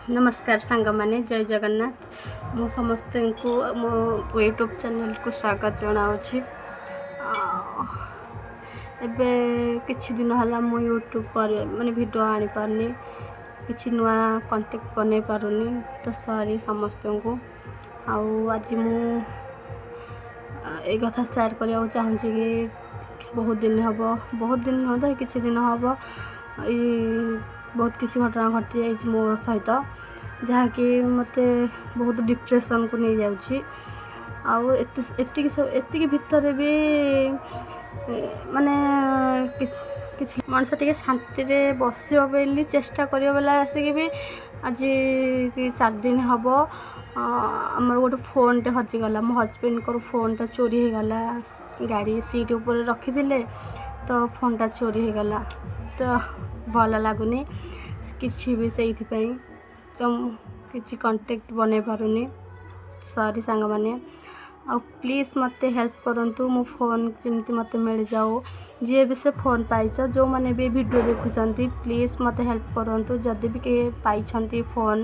ନମସ୍କାର ସାଙ୍ଗମାନେ, ଜୟ ଜଗନ୍ନାଥ। ମୁଁ ସମସ୍ତଙ୍କୁ ମୋ ୟୁଟ୍ୟୁବ୍ ଚ୍ୟାନେଲ୍କୁ ସ୍ୱାଗତ ଜଣାଉଛି। ଏବେ କିଛି ଦିନ ହେଲା ମୁଁ ୟୁଟ୍ୟୁବ୍ କରି ମାନେ ଭିଡ଼ିଓ ଆଣିପାରୁନି, କିଛି ନୂଆ କଣ୍ଟେଣ୍ଟ ବନେଇ ପାରୁନି, ତ ସରି ସମସ୍ତଙ୍କୁ। ଆଉ ଆଜି ମୁଁ ଏଇ କଥା ସେୟାର କରିବାକୁ ଚାହୁଁଛି କି ବହୁତ ଦିନ ହେବ, ବହୁତ ଦିନ ନୁହଁ ତ କିଛି ଦିନ ହେବ, ଏଇ ବହୁତ କିଛି ଘଟଣା ଘଟିଯାଇଛି ମୋ ସହିତ, ଯାହାକି ମୋତେ ବହୁତ ଡିପ୍ରେସନ୍କୁ ନେଇଯାଉଛି। ଆଉ ଏତେ ଏତିକି ସବୁ ଏତିକି ଭିତରେ ବି ମାନେ କିଛି ମଣିଷ ଟିକେ ଶାନ୍ତିରେ ବସିବ ବୋଲି ଚେଷ୍ଟା କରିବ ବୋଲେ ଆସିକି ବି ଆଜି 4 ଦିନ ହେବ ଆମର ଗୋଟେ ଫୋନ୍ଟେ ହଜିଗଲା। ମୋ ହଜବେଣ୍ଡଙ୍କର ଫୋନ୍ଟା ଚୋରି ହେଇଗଲା। ଗାଡ଼ି ସିଟ୍ ଉପରେ ରଖିଥିଲେ ତ ଫୋନ୍ଟା ଚୋରି ହେଇଗଲା। ତ ଭଲ ଲାଗୁନି କିଛି ବି, ସେଇଥିପାଇଁ ତ ମୁଁ କିଛି କଣ୍ଟେଣ୍ଟ ବନେଇ ପାରୁନି। ସରି ସାଙ୍ଗମାନେ। ଆଉ ପ୍ଲିଜ୍ ମୋତେ ହେଲ୍ପ କରନ୍ତୁ, ମୋ ଫୋନ୍ ଯେମିତି ମୋତେ ମିଳିଯାଉ। ଯିଏ ବି ସେ ଫୋନ୍ ପାଇଛ, ଯେଉଁମାନେ ବି ଭିଡ଼ିଓ ଦେଖୁଛନ୍ତି, ପ୍ଲିଜ୍ ମୋତେ ହେଲ୍ପ କରନ୍ତୁ। ଯଦି ବି କିଏ ପାଇଛନ୍ତି ଫୋନ୍,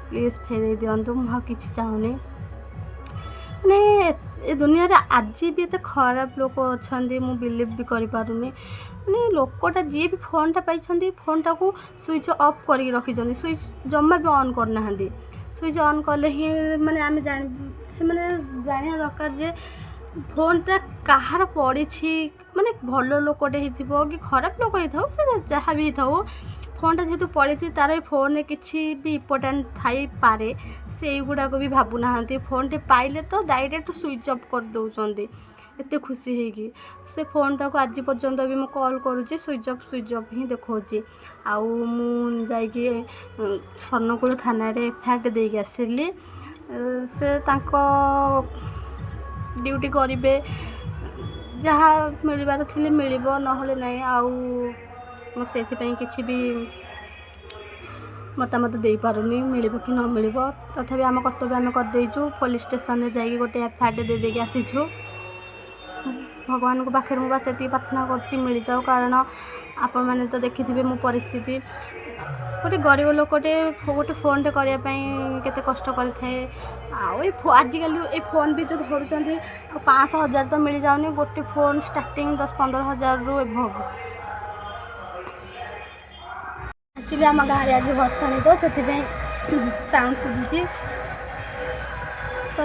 ପ୍ଲିଜ୍ ଫେରାଇ ଦିଅନ୍ତୁ। ମୁଁ ଆଉ କିଛି ଚାହୁଁନି। ମାନେ ଏ ଦୁନିଆରେ ଆଜି ବି ଏତେ ଖରାପ ଲୋକ ଅଛନ୍ତି, ମୁଁ ବିଲିଭ୍ ବି କରିପାରୁନି। ମାନେ ଲୋକଟା ଯିଏ ବି ଫୋନ୍ଟା ପାଇଛନ୍ତି, ଫୋନ୍ଟାକୁ ସୁଇଚ୍ ଅଫ୍ କରିକି ରଖିଛନ୍ତି, ସୁଇଚ୍ ଜମା ବି ଅନ୍ କରୁନାହାନ୍ତି। ସୁଇଚ୍ ଅନ୍ କଲେ ହିଁ ମାନେ ଆମେ ଜାଣି ସେମାନେ ଜାଣିବା ଦରକାର ଯେ ଫୋନ୍ଟା କାହାର ପଡ଼ିଛି। ମାନେ ଭଲ ଲୋକଟେ ହେଇଥିବ କି ଖରାପ ଲୋକ ହେଇଥାଉ, ସେ ଯାହା ବି ହେଇଥାଉ, ଫୋନ୍ଟା ଯେହେତୁ ପଡ଼ିଛି, ତାର ଏ ଫୋନ୍ରେ କିଛି ବି ଇମ୍ପୋର୍ଟାଣ୍ଟ ଥାଇପାରେ। ସେଇଗୁଡ଼ାକ ବି ଭାବୁନାହାନ୍ତି। ଫୋନ୍ଟେ ପାଇଲେ ତ ଡାଇରେକ୍ଟ ସୁଇଚ୍ ଅଫ୍ କରିଦେଉଛନ୍ତି ଏତେ ଖୁସି ହେଇକି। ସେ ଫୋନ୍ଟାକୁ ଆଜି ପର୍ଯ୍ୟନ୍ତ ବି ମୁଁ କଲ୍ କରୁଛି, ସୁଇଚ୍ ଅଫ୍, ସୁଇଚ୍ ଅଫ୍ ହିଁ ଦେଖାଉଛି। ଆଉ ମୁଁ ଯାଇକି ଶରଣକୁଳ ଥାନାରେ ଏଫ୍ ଦେଇକି ଆସିଲି। ସେ ତାଙ୍କ ଡ୍ୟୁଟି କରିବେ, ଯାହା ମିଳିବାର ଥିଲେ ମିଳିବ, ନହେଲେ ନାହିଁ। ଆଉ ମୁଁ ସେଇଥିପାଇଁ କିଛି ବି ମତାମତ ଦେଇପାରୁନି, ମିଳିବ କି ନ ମିଳିବ। ତଥାପି ଆମ କର୍ତ୍ତବ୍ୟ ଆମେ କରିଦେଇଛୁ। ପୋଲିସ୍ ଷ୍ଟେସନରେ ଯାଇକି ଗୋଟେ ଏଫ୍ ଦେଇ ଦେଇକି ଆସିଛୁ। ଭଗବାନଙ୍କ ପାଖରେ ମୁଁ ବାସ୍ ଏତିକି ପ୍ରାର୍ଥନା କରୁଛି, ମିଳିଯାଉ। କାରଣ ଆପଣମାନେ ତ ଦେଖିଥିବେ ମୋ ପରିସ୍ଥିତି। ଗୋଟେ ଗରିବ ଲୋକଟେ ଗୋଟେ ଫୋନ୍ଟେ କରିବା ପାଇଁ କେତେ କଷ୍ଟ କରିଥାଏ। ଆଉ ଏ ଆଜିକାଲି ଏ ଫୋନ୍ ବି ଯେଉଁ ଧରୁଛନ୍ତି, ଆଉ 500 ହଜାର ତ ମିଳିଯାଉନି। ଗୋଟେ ଫୋନ୍ ଷ୍ଟାର୍ଟିଂ 10-15 ହଜାରରୁ ଏବଭ୍। ଆକ୍ଚୁଆଲି ଆମ ଗାଁରେ ଆଜି ଭସାଣି, ତ ସେଥିପାଇଁ ସାଉଣ୍ଡ ଶୁଭୁଛି। ତ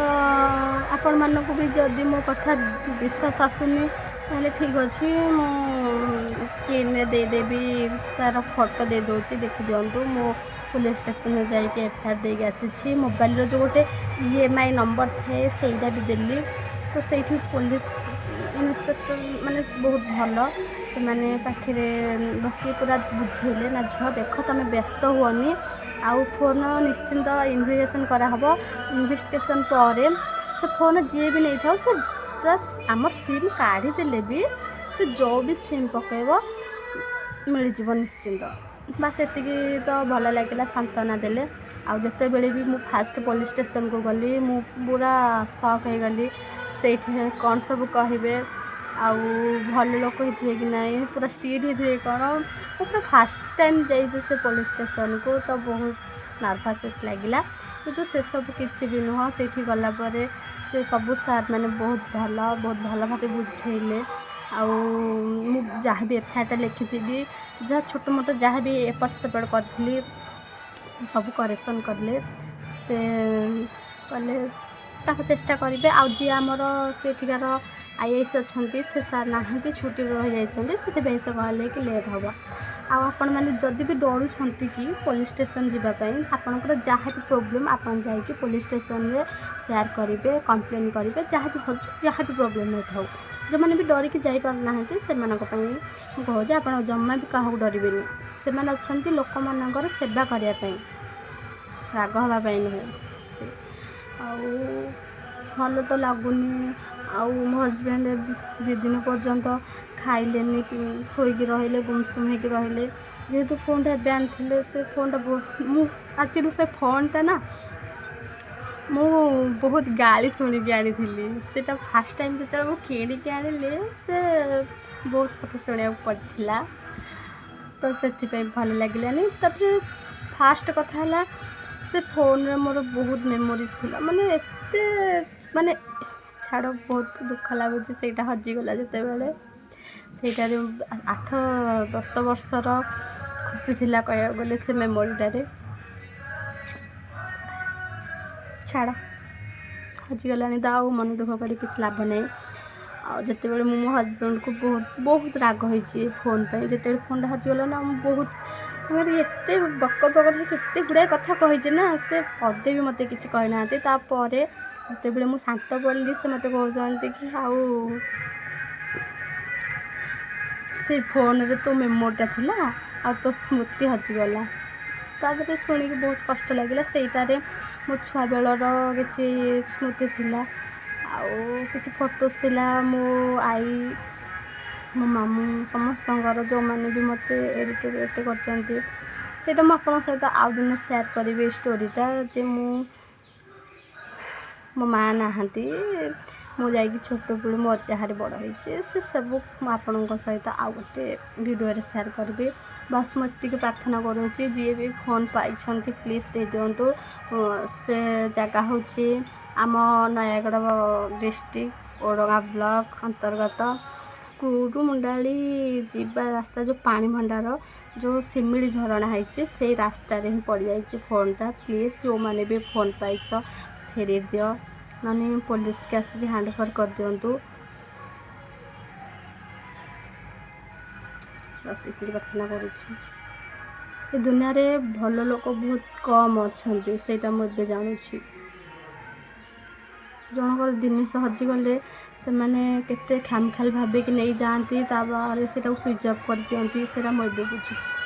ଆପଣମାନଙ୍କୁ ବି ଯଦି ମୋ କଥା ବିଶ୍ୱାସ ଆସୁନି, ତାହେଲେ ଠିକ୍ ଅଛି, ମୁଁ ସ୍କ୍ରିନ୍ରେ ଦେଇଦେବି, ତା'ର ଫଟୋ ଦେଇଦେଉଛି, ଦେଖିଦିଅନ୍ତୁ। ମୁଁ ପୋଲିସ୍ ଷ୍ଟେସନରେ ଯାଇକି ଏଫ୍ ଦେଇକି ଆସିଛି। ମୋବାଇଲର ଯେଉଁ ଗୋଟେ ଇଏମ୍ଆଇ ନମ୍ବର ଥାଏ, ସେଇଟା ବି ଦେଲି। ତ ସେଇଠି ପୋଲିସ୍ ଇନ୍ସପେକ୍ଟର ମାନେ ବହୁତ ଭଲ। ସେମାନେ ପାଖରେ ବସି ପୁରା ବୁଝେଇଲେ, ନା ଝିଅ ଦେଖ, ତୁମେ ବ୍ୟସ୍ତ ହୁଅନି, ଆଉ ଫୋନ୍ ନିଶ୍ଚିନ୍ତ ଇନଭେଷ୍ଟିଗେସନ୍ କରାହେବ। ଇନଭେଷ୍ଟିଗେସନ୍ ପରେ ସେ ଫୋନ୍ ଯିଏ ବି ନେଇଥାଉ, ସେ ତା ଆମ ସିମ୍ କାଢ଼ିଦେଲେ ବି ସେ ଯେଉଁ ବି ସିମ୍ ପକାଇବ, ମିଳିଯିବ ନିଶ୍ଚିନ୍ତ। ବାସ୍, ଏତିକି ତ ଭଲ ଲାଗିଲା, ସାନ୍ତ୍ୱନା ଦେଲେ। ଆଉ ଯେତେବେଳେ ବି ମୁଁ ଫାଷ୍ଟ ପୋଲିସ୍ ଷ୍ଟେସନକୁ ଗଲି, ମୁଁ ପୁରା ସକ୍ ହେଇଗଲି। ସେଇଠି କ'ଣ ସବୁ କହିବେ, ଆଉ ଭଲ ଲୋକ ହେଇଥିବେ କି ନାହିଁ, ପୁରା ଷ୍ଟ୍ରିକ୍ଟ ହେଇଥିବେ କ'ଣ। ମୁଁ ପୁରା ଫାଷ୍ଟ ଟାଇମ୍ ଯାଇଛି ସେ ପୋଲିସ୍ ଷ୍ଟେସନକୁ, ତ ବହୁତ ନର୍ଭସନେସ୍ ଲାଗିଲା। କିନ୍ତୁ ସେସବୁ କିଛି ବି ନୁହଁ। ସେଇଠି ଗଲା ପରେ ସେ ସବୁ ସାର୍ ମାନେ ବହୁତ ଭଲ, ବହୁତ ଭଲ ଭାବେ ବୁଝେଇଲେ। ଆଉ ମୁଁ ଯାହା ବି ଏଫ୍ ଲେଖିଥିଲି, ଯାହା ଛୋଟ ମୋଟ ଯାହା ବି ଏପଟ ସେପଟ କରିଥିଲି, ସେ ସବୁ କରେକ୍ସନ୍ କଲେ। ସେ କଲେ ତାକୁ ଚେଷ୍ଟା କରିବେ। ଆଉ ଯିଏ ଆମର ସେଠିକାର ଆଇଆଇସି ଅଛନ୍ତି, ସେ ସାର୍ ନାହାନ୍ତି, ଛୁଟିରେ ରହିଯାଇଛନ୍ତି। ସେଥିପାଇଁ ସେ କହିଲେ କି ଲେଟ୍ ହେବ। ଆଉ ଆପଣମାନେ ଯଦି ବି ଡରୁଛନ୍ତି କି ପୋଲିସ୍ ଷ୍ଟେସନ୍ ଯିବା ପାଇଁ, ଆପଣଙ୍କର ଯାହା ବି ପ୍ରୋବ୍ଲେମ୍, ଆପଣ ଯାଇକି ପୋଲିସ୍ ଷ୍ଟେସନରେ ସେୟାର କରିବେ, କମ୍ପ୍ଲେନ୍ କରିବେ, ଯାହା ବି ହେଉଛି, ଯାହା ବି ପ୍ରୋବ୍ଲେମ୍ ହେଇଥାଉ। ଯେଉଁମାନେ ବି ଡରିକି ଯାଇପାରୁନାହାନ୍ତି, ସେମାନଙ୍କ ପାଇଁ ମୁଁ କହୁଛି, ଆପଣ ଜମା ବି କାହାକୁ ଡରିବେନି। ସେମାନେ ଅଛନ୍ତି ଲୋକମାନଙ୍କର ସେବା କରିବା ପାଇଁ, ରାଗ ହେବା ପାଇଁ ନୁହେଁ ସେ। ଆଉ ଭଲ ତ ଲାଗୁନି। ଆଉ ମୋ ହଜବେଣ୍ଡ 2 ଦିନ ପର୍ଯ୍ୟନ୍ତ ଖାଇଲେନି, ଶୋଇକି ରହିଲେ, ଗୁମସୁମ ହେଇକି ରହିଲେ। ଯେହେତୁ ଫୋନ୍ଟା ଏବେ ଆଣିଥିଲେ, ସେ ଫୋନ୍ଟା ବହୁତ, ମୁଁ ଆକ୍ଚୁଆଲି ସେ ଫୋନ୍ଟା ନା ମୁଁ ବହୁତ ଗାଳି ଶୁଣିକି ଆଣିଥିଲି। ସେଇଟା ଫାଷ୍ଟ ଟାଇମ୍ ଯେତେବେଳେ ମୁଁ କିଣିକି ଆଣିଲି, ସେ ବହୁତ କଥା ଶୁଣିବାକୁ ପଡ଼ିଥିଲା। ତ ସେଥିପାଇଁ ଭଲ ଲାଗିଲାନି। ତାପରେ ଫାଷ୍ଟ କଥା ହେଲା ସେ ଫୋନ୍ରେ ମୋର ବହୁତ ମେମୋରିଜ୍ ଥିଲା, ମାନେ ଏତେ, ମାନେ ଛାଡ଼, ବହୁତ ଦୁଃଖ ଲାଗୁଛି। ସେଇଟା ହଜିଗଲା ଯେତେବେଳେ, ସେଇଟାରେ 8-10 ବର୍ଷର ଖୁସି ଥିଲା କହିବାକୁ ଗଲେ ସେ ମେମୋରିଟାରେ। ଛାଡ଼, ହଜିଗଲାଣି ତ ଆଉ ମନ ଦୁଃଖ କରି କିଛି ଲାଭ ନାହିଁ। ଆଉ ଯେତେବେଳେ ମୁଁ ମୋ ହଜବେଣ୍ଡକୁ ବହୁତ ବହୁତ ରାଗ ହେଇଛି ଏ ଫୋନ୍ ପାଇଁ। ଯେତେବେଳେ ଫୋନ୍ଟା ହଜିଗଲା ନା, ମୁଁ ବହୁତ ତାଙ୍କର ଏତେ ବକର ବକର ହେଇକି ଏତେ ଗୁଡ଼ାଏ କଥା କହିଛି ନା, ସେ ପଦେ ବି ମୋତେ କିଛି କହିନାହାନ୍ତି। ତାପରେ ଯେତେବେଳେ ମୁଁ ଶାନ୍ତ ପଡ଼ିଲି, ସେ ମୋତେ କହୁଛନ୍ତି କି ଆଉ ସେଇ ଫୋନ୍ରେ ତୋ ମେମୋରିଟା ଥିଲା ଆଉ ତୋ ସ୍ମୃତି ହଜିଗଲା। ତାପରେ ଶୁଣିକି ବହୁତ କଷ୍ଟ ଲାଗିଲା। ସେଇଟାରେ ମୋ ଛୁଆବେଳର କିଛି ସ୍ମୃତି ଥିଲା ଆଉ କିଛି ଫଟୋସ୍ ଥିଲା, ମୋ ଆଈ, ମୋ ମାମୁଁ, ସମସ୍ତଙ୍କର, ଯେଉଁମାନେ ବି ମୋତେ ଏଡ଼ିଟ୍ ଏତେ କରିଛନ୍ତି। ସେଇଟା ମୁଁ ଆପଣଙ୍କ ସହିତ ଆଉ ଦିନେ ସେୟାର କରିବି ଏଇ ଷ୍ଟୋରିଟା, ଯେ ମୁଁ ମୋ ମାଆ ନାହାନ୍ତି, ମୁଁ ଯାଇକି ଛୋଟବେଳୁ ମୋ ଅଜାଘରେ ବଡ଼ ହେଇଛି। ସେ ସବୁ ମୁଁ ଆପଣଙ୍କ ସହିତ ଆଉ ଗୋଟେ ଭିଡ଼ିଓରେ ସେୟାର କରିବି। ବାସ୍, ମୁଁ ଏତିକି ପ୍ରାର୍ଥନା କରୁଛି, ଯିଏ ବି ଫୋନ୍ ପାଇଛନ୍ତି ପ୍ଲିଜ୍ ଦେଇଦିଅନ୍ତୁ। ସେ ଜାଗା ହେଉଛି ଆମ ନୟାଗଡ଼ ଡିଷ୍ଟ୍ରିକ୍ଟ ଓଡ଼ଗାଁ ବ୍ଲକ ଅନ୍ତର୍ଗତ କୁରୁମୁଣ୍ଡାଳି ଯିବା ରାସ୍ତା, ଯେଉଁ ପାଣି ଭଣ୍ଡାର, ଯେଉଁ ଶିମିଳି ଝରଣା ହେଇଛି, ସେଇ ରାସ୍ତାରେ ହିଁ ପଡ଼ିଯାଇଛି ଫୋନ୍ଟା। ପ୍ଲିଜ୍, ଯେଉଁମାନେ ବି ଫୋନ୍ ପାଇଛ ଫେରେଇ ଦିଅ, ନହେଲେ ପୋଲିସକି ଆସିକି ହ୍ୟାଣ୍ଡ ଓଭର୍ କରିଦିଅନ୍ତୁ। ବାସ୍, ଏତିକି ପ୍ରାର୍ଥନା କରୁଛି। ଏ ଦୁନିଆରେ ଭଲ ଲୋକ ବହୁତ କମ୍ ଅଛନ୍ତି, ସେଇଟା ମୁଁ ଏବେ ଜାଣୁଛି। ଜଣଙ୍କର ଜିନିଷ ହଜିଗଲେ ସେମାନେ କେତେ ଖାମଖିଆଲ ଭାବିକି ନେଇଯାଆନ୍ତି, ତାପରେ ସେଇଟାକୁ ସୁଇଚ୍ ଅଫ୍ କରିଦିଅନ୍ତି, ସେଇଟା ମୁଁ ଏବେ ବୁଝୁଛି।